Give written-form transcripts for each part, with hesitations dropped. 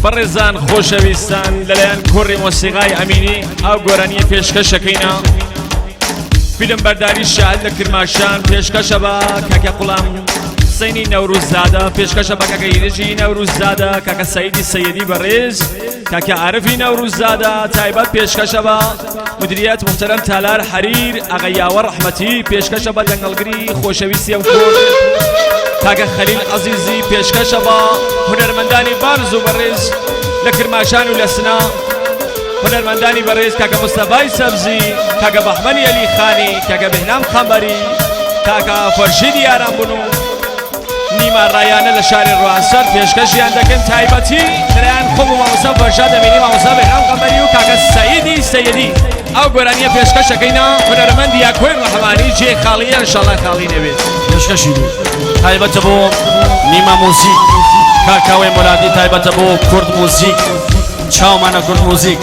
بەڕێزان خۆشەویستان لەلایەن کۆڕی مۆسیقای ئەمینی ئەو گۆرانیە پێشکەشەکەینە فیلم بەرداری شاهد لە کرماشان پێشکەشە بە کاکە قوڵام حسینی نەوروززادە پێشکەشە بە کاکە ئیرجی نەوروززادە کاکە سەیدی سەیدی بەڕێز کاکە عارفی نەوروززادە تایبەت پێشکەشە بە مدیریەت محتەرەم تالار حەریر ئاغا یاوەر ڕەحمەتی پێشکەشە بە دەنگەڵگری خۆشەویستی ئەم کۆڕ کاکە خەلیل عەزیزی پێشکەشە بە هونەرمەندانی بەرز و بەڕێز لە کرماشان و لە سنە هونەرمەندانی بەڕێز کاکە مستەفای سەبزی کاکە بەهمەنی عەلی خانی کاکە بهنام قەمبەری کاکە فەرشیدی یاران بوون و نیما ڕایانە لە شاری ڕوانسەر پێشکەشیان دەکەن تایبەتی لەلایەن خۆم و مامۆستا فەرشاد ئەمینی مامۆستا بەهرام قەمبەری و کاکە سەیدی سەیدی ئەو گۆرانیە پێشکەشەکەینا هونەرمەند یاکۆی ڕەحمانی جێ خاڵیە انشاءاللە خاڵی نەبێت. پێشکەشی بوو تایبەتە بۆ نیما موزیک کاکاوەی مۆرادی تایبەتە بۆ کورد موزیک چاومانە کورد موزیک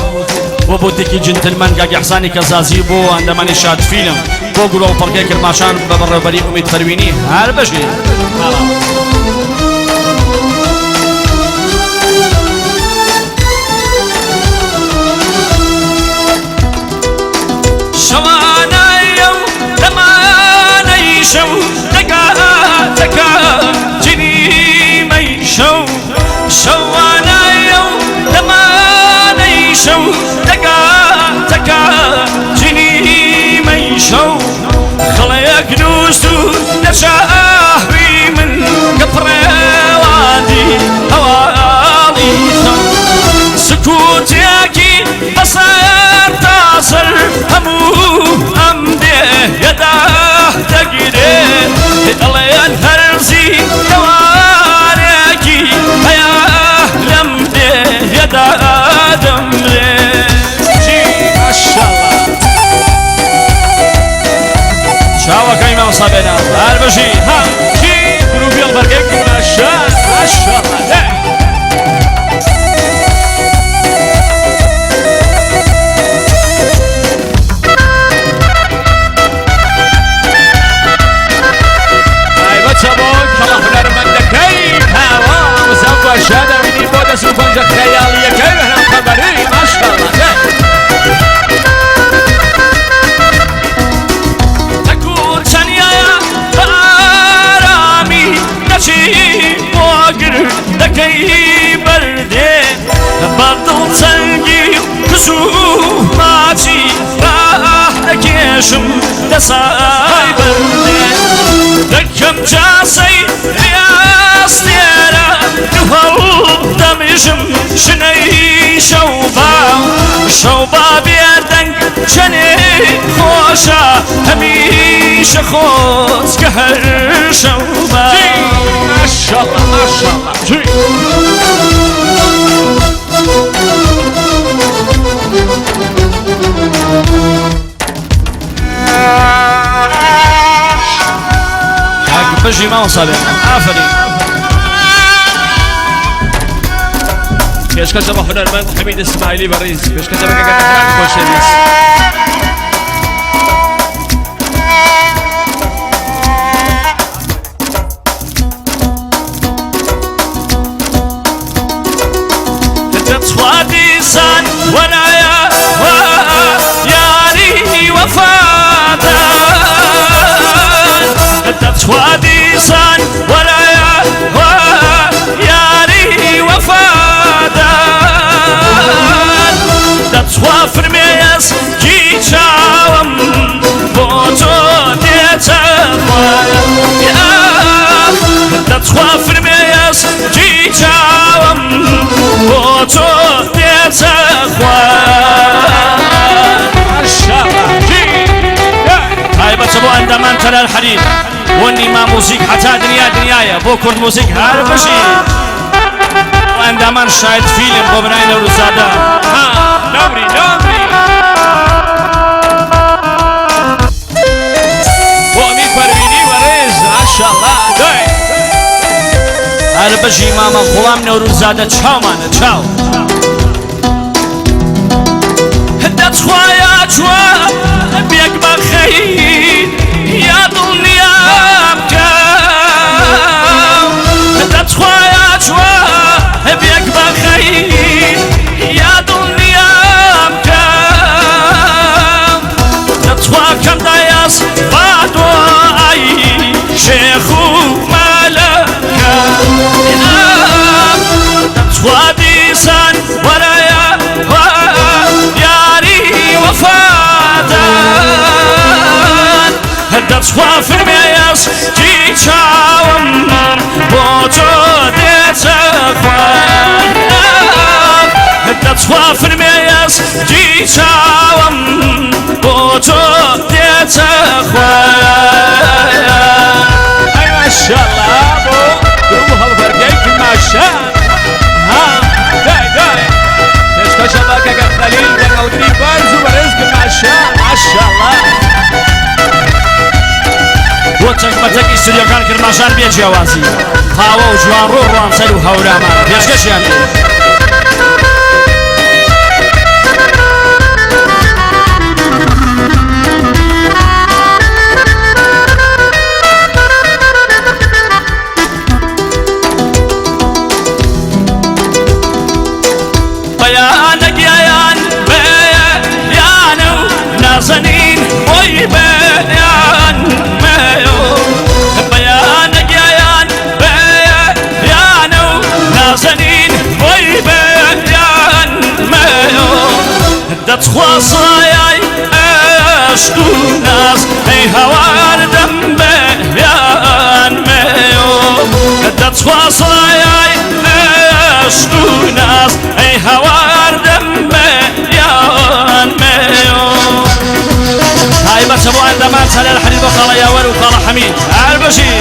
بۆ بۆتێکی جنتلمەن کاک ئیحسانی کەزازی بۆ ئەندامانی شاد فیلم بۆ گوڵە و پەڕگەی کرماشان بە بەڕێوەبەری ئومید پەروینی هەر بژی. شەوانایە و دەمانەی شەو دەگاتەکە جنیمەی شەو شەوانایە و دەمانەی شەو دەگاتەکە جنیمەی شەو خڵەیەک نووست و لە چاوی من کە پڕێوادی هەواڵی خەم سکوتێکی بەسەر تاسەر هەموو ئەم دێیەدا دەگیرێ دەڵێن هەرزی دەوارێکی هەیە لەم دێیەدا دەمرێ. چاوەکەی مامۆستا بێنام هەر بژی ها چی گروپی هەڵبەرگەی کرماشان ماشاءالله. تایبەتە بۆ کەڵە هونەرمەندەکەی پاوە مامۆستا فەرشاد ئەمینی بۆ دەست و پەنجە خەیاڵییەکەی بەهرام قەمەری ماشاءالله. تەکو چەنیایە بە ئارامی دەچی بۆ گردەکەی بەردێ بە دڵ چەنگی کز و ماچی ڕاه دەکێشم دەسای بەردێ دەکەم جاسەی ڕاستێرە هەڵدەمژم شنەی شەوبا شەوبا بێدەنگ چەنێ خۆشە هەمیشە خۆزگە هەر شەوبا. ماشاءالله ماشاءالله. کاک بژی مامۆستا بێنام ئافەرین. پێشکەشە بە هونەرمەند حەمید ئیسماعیلی بەڕیز پێشکەشە بە کاکە مەهران خۆشەویست. دەتخوا دیسان وەرایە یاری وەفادان دەتخوا دیسان وەرایە یاری وەفادان دەتخوا فرمێس کی چاوم بۆ تۆ دێتە دەتخوا فرمێس کی چاوم بۆ تۆ دێتە خوار. تایبەتە بۆ ئەندامان تەلال حەریر بۆ نیما موزیک هەتا دنیا دنیایە بۆ کورد موزیک هەر بژی بۆ ئەندامان شاید فیلم بۆ بنای نەوروزادە ها نەمری نەمری بۆ ئەمیر پەروینی بەڕێز ماشاءالله دای. هەر بژی مامە غوڵام نەوروزادە چاومانە چاو. دەتخوایە جوابێک بەخەیر یا دڵنیام کەم دەتخوایە جوابێک بەخەیر فرمێسکی چاوم بۆ تۆ دێتە خوار. دەتخوا فرمێسکی چاوم بۆ تۆ دێتە خوار. ئەی ماشاءاللە بۆ گروپ هەڵبەرگەی کرماشان ها دای دای پێشکەشە بە کاکە خەلیل دەنگەڵگری بەرز و بەڕێز کرماشان ماشاءاللە. بۆ چەک بەتەکی ستودیۆکان کرماشان بێ جیاوازی پاوە و جوانڕۆ ڕوانسەر و هەورامان پێشکەشیان بێ. بەیانە گیان بەیانە و نازەنین بۆی بەیان مەیۆ. بەیانە گیان بەیانە و نازەنین بۆی بەیان مەیۆ. دەتخوا سایای ئەشق و ناز ئەی هەوار دەم بەیان مەیۆ. دەتخوا سایای ئەشق و ناز ئەی هەوار دەم بەیان مەیۆ. تایبەتە بۆ ئەندامان تەلال حەلیل بۆ خاڵە یاوەر و خاڵە حەمید هەر بژی.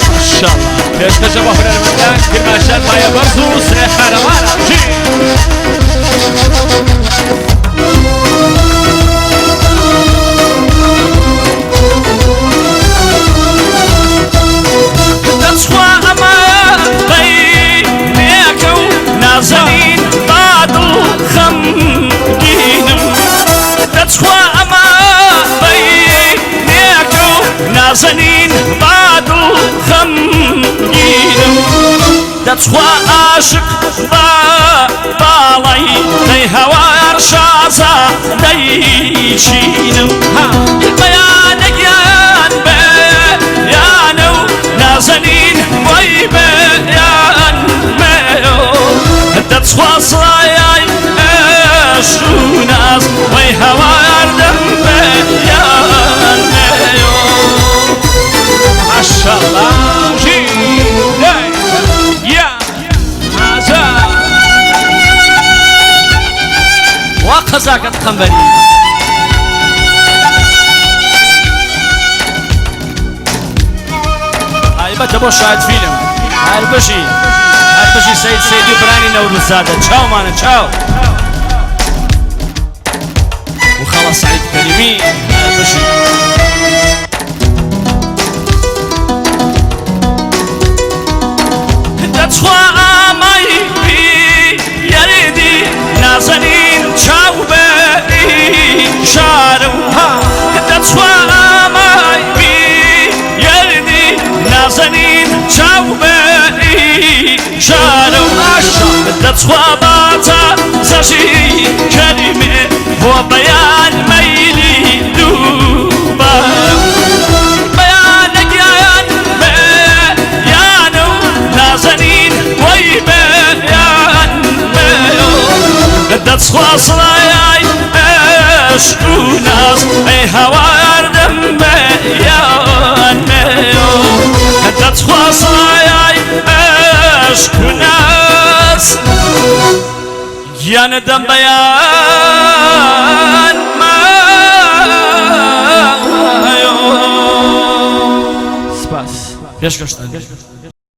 ماشاءاللە پێشکەشە بە هونەرمەندان کرماشان پایە بەرز و سێ خانەوانە ژی. دەتخوا ئەمە بەینێکە و نازەنین با دڵ خەمگینم. دەتخوا ئەمە بەینێکە و نازەنین با دڵ خەمگینم. دەتخوا عاشق بە باڵای دەی هەوار شازا دەیچینم. بەیانە گیان بەیانە و نازەنین بۆی بەیان مەیۆ. دەتخوا سایای عشق و ناز وەی هەوار دەم بەیان مەیۆ. ماشاءاللە ژی دای یا ئازا. وا قەزاکەت قەمبەری. تایبەتە بۆ شاهد فیلم هەر بژی هەر بژی سەید سەیدی و برانی نەوروزادە چاومانە چاو و خاڵە سعید کەریمی هەر بژی. دەتخوا ئامای یەریدی نازەنین چاو بە ئیشارە. دەتخوا ئامای یەریدی نازەنین چاو بە ئیشارە. دەتخوا باتە زەژی کەریمێ بۆ بەیان مەیلی دووبارە. بەیانە گیان بەیانە و نازەنین وەی بەیان مەیۆ. دەتخوا سڵایای عشق و ناز ئەی هەوار دەم بەیان مەیۆ. دەتخوا سڵایای عشق و ناز گیانە دەم بەیان مەیۆ. سپاس. پێشکەشتان.